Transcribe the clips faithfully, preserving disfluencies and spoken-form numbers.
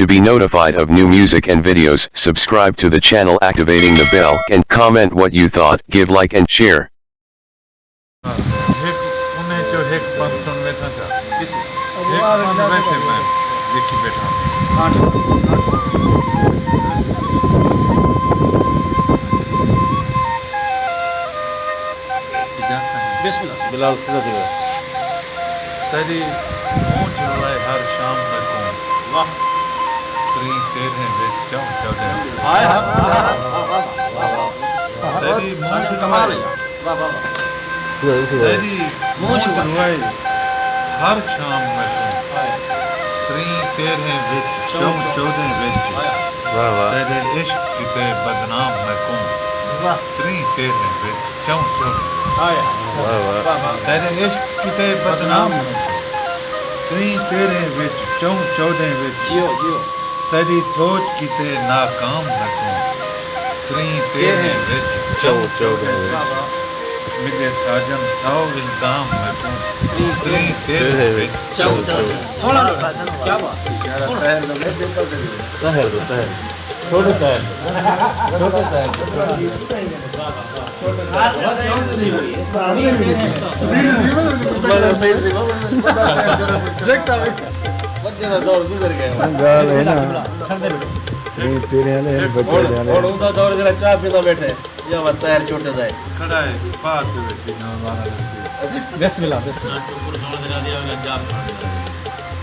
To be notified of new music and videos, subscribe to the channel, activating the bell, and comment what you thought, give like and share. ہک، انہیں چوں ہک بند سݨ ویساں چا۔ ہک بند ویسے میں لکھی بیٹھا۔ اجازت ہے؟ بسم اللہ۔ بلال سیدھا تھی ڳئے۔ تیݙی مونجھ روائے ہر شام میکوں۔ واہ۔ تریں تیرہیں وچ چوں چوݙیں۔ ہائے ہائے۔ تیݙی مونجھ کمال ہے۔ واہ، واہ، واہ۔ تیݙی مونجھ روائے ہر شام میکوں۔ ہائے۔ تریں تیرہیں وچ چوں چوݙیں وچ۔ ہائے۔ واہ، واہ۔ تیݙے عشق کیتے بدنام میکوں۔ واہ۔ تریں تیرہیں وچ چوں چوݙیں۔ ہائے۔ واہ، واہ۔ واہ، واہ۔ تیݙے عشق کیتے بدنام میکوں۔ تریں تیرہیں وچ چوں چوݙیں وچ۔ جیو، جیو۔ تیݙی سوچ کیتے ناکام میکوں۔ تریں تیرہیں وچ چوں چوݙیں وچ۔ واہ، واہ۔ ملے ساجن سو الزام میکوں۔ تریں تیرہیں وچ چوں چوݙیں۔ سوہݨا لڳا۔ کیا بات ہے۔ یار، سوہݨا۔ طاہر دا میں دیکھا سی۔ طاہر دا، طاہر۔ چھوٹے طاہر۔ چھوٹے طاہر۔ ڳالھ ہے نا۔ تریں تیرہیں آلے ہن، بچے ہن۔ ہݨ اوندا دور ذرا چاہ پیندا ٻیٹھے۔ یا وت طاہر چھوٹے دا ہے۔ کھڑا ہے، پا تے ویکھی نوجواناں نے۔ بسم اللہ، بسم اللہ۔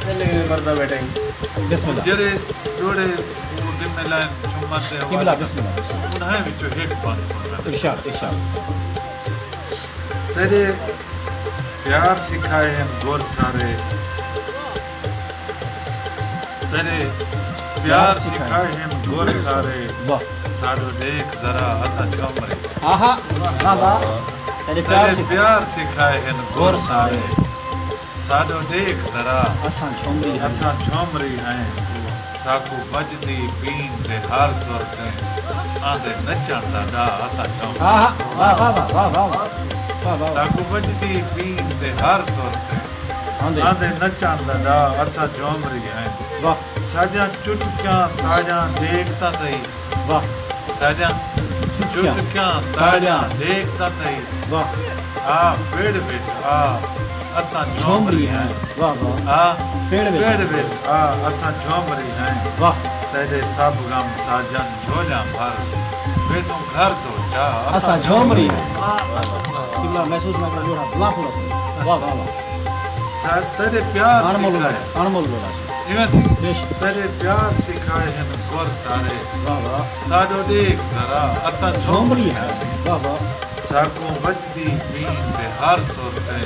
پہلے میں مردا ٻیٹھے۔ بسم اللہ۔ جیڑھے جوڑے او ذمہ لائن چھمت دے قبلہ، حوالے بسم اللہ، بسم اللہ۔ انہاں وچوں ہک بند سݨ۔ ارشاد، ارشاد۔ تیݙے پیار سکھائے ہن گُر سارے۔ تیݙے پیار سکھائے ہن گُر سارے۔ واہ۔ ساݙو ݙیکھ ذرا اساں جھومری۔ آہا، واہ واہ۔ تیݙے پیار تیݙے سکھ-، پیار سکھائے ہن گُر گُر سارے۔ سارے۔ ساݙو ݙیکھ ذرا اساں جھومری ہیں۔ اساں جھومری ہیں۔ ساکوں وڄدی پین تے ہر سُر تے۔ آندے نچݨ دا ݙا اساں جھومری۔ آہا، واہ واہ۔ واہ واہ۔ ساکوں وڄدی پین تے ہر سُر تے۔ آندے۔ آندے نچݨ دا ݙا اساں جھومری ہیں۔ واہ۔ ساݙیاں چٹکیاں تاڑیاں ݙیکھ تاں سہی۔ واہ۔ ساݙیاں چٹکیاں چٹکیاں تاڑیاں تاڑیاں۔ ݙیکھ تاں سہی۔ واہ۔ آ پڑ وچ آ اساں جھومری ہیں۔ واہ واہ۔ آ پڑ وچ پڑ وچ آ اساں جھومری ہیں۔ واہ۔ تیݙے سب غم ساجن جھولیاں بھر، ویسوں گھر توں چا اساں اساں جھومری ہیں۔ واہ واہ۔ قبلہ محسوس نہ کرو، جوڑا بلا پورا۔ واہ واہ واہ۔ سا-، تیݙے پیار اݨ مُل سکھائے۔ اݨ مُل ٻولا۔ ایویں سی۔ بے شک۔ تیݙے پیار سکھائے ہن گُر سارے۔ واہ واہ۔ ساݙو ݙیکھ ذرا اساں جھومری ہیں۔ واہ واہ۔ ساکوں وڄدی پین تے ہر سُر تے۔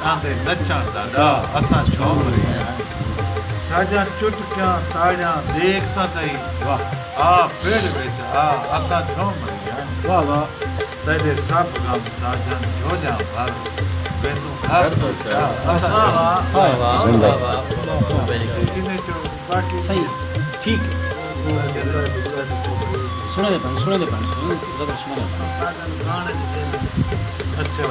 آندے نچݨ دا ݙا اساں جھومری ہیں۔ ساݙیاں چٹکیاں تاڑیاں ݙیکھ تاں سہی۔ واہ۔ آ پڑ وچ آ اساں جھومری ہیں۔ واہ واہ۔ تیݙے سب غم ساجن جھولیاں بھر، ویسوں گھر توں چا اساں۔ واہ واہ۔ زندہ۔ انہیں چوں باقی صحیح۔ ٹھیک۔ سُݨیندے پن، سُݨیندے پن، سُݨیندے پن، غزل سُݨیندے پن۔ اچھا۔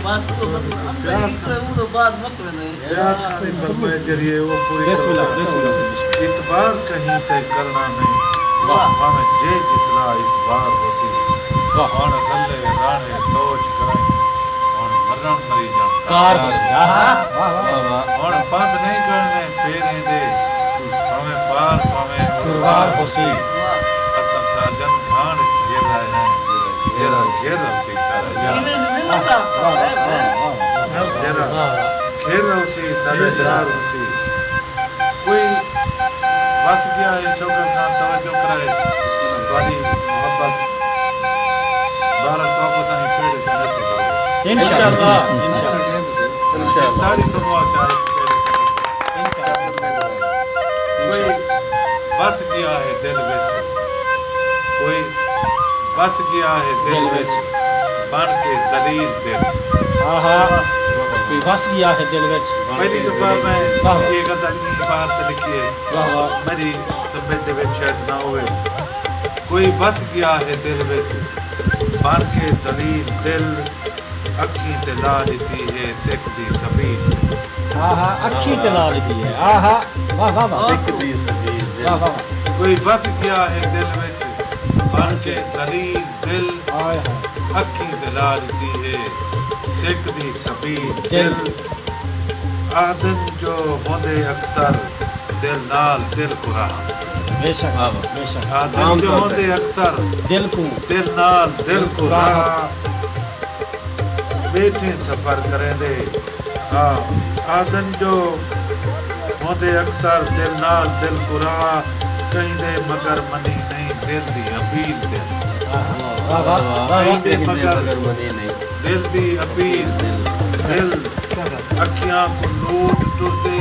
بس، بس، بس۔ پیاس کھانی۔ پیاس کھانی فرمائے جیڑھی ہے، او پوری بسم اللہ، کرو۔ بسم اللہ۔ اعتبار کہیں تے کرݨا نئیں۔ واہ۔ بھاویں جے جتلا اعتبار ہوسی۔ واہ۔ ہݨ رلے راݨے سوچ کرائیں۔ ہݨ مرݨ مری ڄاݨ کار ہوسی۔ آہا۔ واہ، واہ۔ ہݨ پندھ نئیں کرݨے پیریں دے۔ بھاویں پار، بھاویں اُروار ہوسی۔ اساں ساجن گھاݨ گھر آئے ہیں۔ گھر، گھر ہوسی سارا جہان۔ واہ، واہ، واہ، واہ۔ جیڑھا گھر ہوسی، ساݙا یار ہوسی۔ کوئی وس ڳیا ہے، شوکت خان توجہ کرائے۔ تہاݙی محبت بارہ توکوں سائیں پیڑ تے نسے ضرور۔ انشاءاللہ، انشاءاللہ۔ انشاءاللہ۔ تاڑی سنوا چاہے پیڑ تے نسے۔ انشاءاللہ۔ کوئی وس ڳیا ہے دل وچ، کوئی وس ڳیا ہے دل دل وچ، وچ۔ بݨ کے دلیل دل۔ آہا، کوئی وس ڳیا ہے دل وچ۔ پہلی دفعہ میں واہ۔ یہ غزل ایں ٻاہر تے لکھی ہے۔ واہ واہ۔ میݙی سمجھ دے وچ شاید نہ ہووے۔ کوئی وس ڳیا ہے دل وچ، بݨ کے دلیل دل، اکھیں تے لا ݙتی ہے سکھ دی سبیل۔ آہا، اکھیں تے لا ݙتی ہے۔ آہا، واہ، واہ، واہ۔ سکھ دی سبیل دل۔ واہ، واہ، واہ۔ کوئی وس ڳیا ہے دل وچ، بݨ کے دلیر دل۔ ہائے ہائے۔ اکھیں تے لا ݙتی ہے سکھ دی سبیل دل۔ دل۔ آہدن جو ہوندے اکثر دل نال دل کراہاں۔ بے شک، واہ واہ۔ بے شک۔ آہدن عام جو طور تے ہوندے اکثر دل کوں دل نال دل دل کراہاں۔ کراہاں۔ ٻیٹھیں سفر کریندے۔ ہا، آہدن جو ہوندے اکثر دل نال دل کراہاں، کہیں دے مگر منی نئیں دل دی اپیل دل۔ واہ، واہ، واہ، واہ۔ کہیں دے مگر منی نئیں دل دی اپیل دل۔ اکھیاں کوں نوٹ ٹردے۔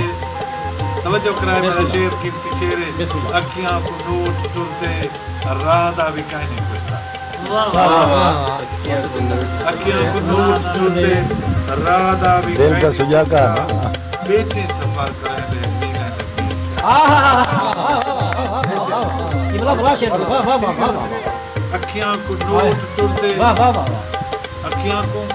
توجہ کرائے، بسم میرا اللہ۔ شعر قیمتی شعر ہے۔ بسم اللہ۔ اکھیاں کوں نوٹ ٹردے، راہ دا وی کائنی پچھدا۔ واہ، واہ، واہ، واہ۔ اکھیاں کوں نوٹ ٹردے، راہ دا وی دل کائنی دا سجاڳا پچھدا۔ نا۔ ٻیٹھیں سفر کریندے میلیں دے میل۔ آہا، واہ، واہ، واہ، واہ۔ یہ بلا، بلا شعر، واہ، واہ۔ اکھیاں کوں نوٹ ٹردے۔ واہ، واہ، واہ، واہ۔ اکھیاں کوں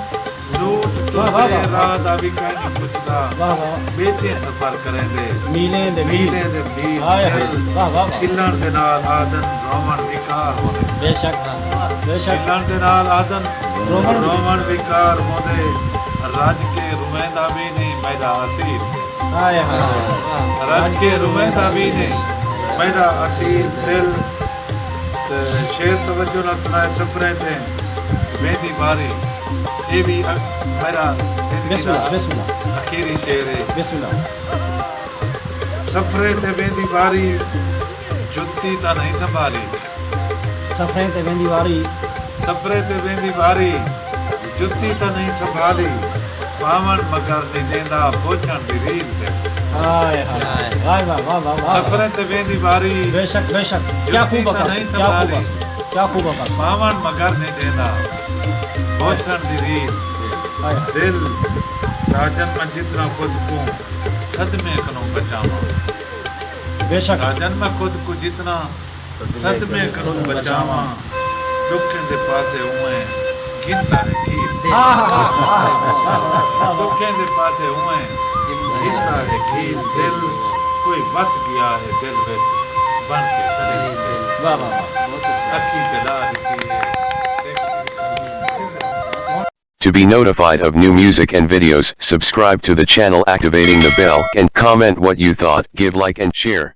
نوٹ واہ، واہ، ٹردے، واہ۔ راہ دا وی کائنی پچھدا۔ واہ، واہ۔ ٻیٹھیں سفر کریندے۔ میلیں دے میل۔ میلیں دے میل۔ ہائے، ہائے۔ دل۔ واہ، واہ، واہ۔ کھلݨ دے نال آہدن رووݨ وی کار ہوندے۔ بے شک، بے شک۔ کھلݨ دے نال آہدن رووݨ وی۔ رووݨ وی کار ہوندے۔ رڄ کے رویندا وی نئیں میݙا اسیر دل۔ ہائے، ہائے۔ رڄ کے رویندا وی نئیں میݙا اسیر دل۔ تے شعر توجہ نال سݨائے، سفریں تے ویندی واری۔ اے وی اک-، میݙا زندگی بسم اللہ، دا بسم اللہ۔ اخیری شعر ہے۔ بسم اللہ۔ سفریں تے ویندی واری، جتی تاں نئیں سنبھالی۔ سفریں تے ویندی واری۔ سفریں تے ویندی واری، جتی تاں نئیں سنبھالی۔ پاوݨ مگر نئیں ݙیندا، پہنچݨ دی ریل تے۔ ہائے، ہائے۔ واہ، واہ، واہ، واہ، واہ۔ سفریں تے ویندی واری۔ بے شک، بے شک۔ کیا جتی خوب تاں عکاسی، نئیں کیا خوب سنبھالی۔ عکاسی، کیا خوب عکاسی۔ پاوݨ مگر نئیں ݙیندا، پہنچݨ دی ریل تے۔ ہائے۔ دل، ساجن میں جتنا خود کوں صدمے کنوں بچاواں۔ بے شک۔ ساجن میں خود کوں جتنا صدمے کنوں بچاواں، ݙکھیں دے پاسے اونویں گھندا ہے کھیر۔ آہا۔ ݙکھیں دے پاسے اونویں گھندا ہے کھیر دل، کوئی وس ڳیا ہے دل وچ بݨ کے دلیل دل۔ واہ، واہ، واہ۔ اکھیں تے لا ݙتی ہے۔ To be notified of new music and videos, subscribe to the channel, activating the bell, and comment what you thought, give like and share.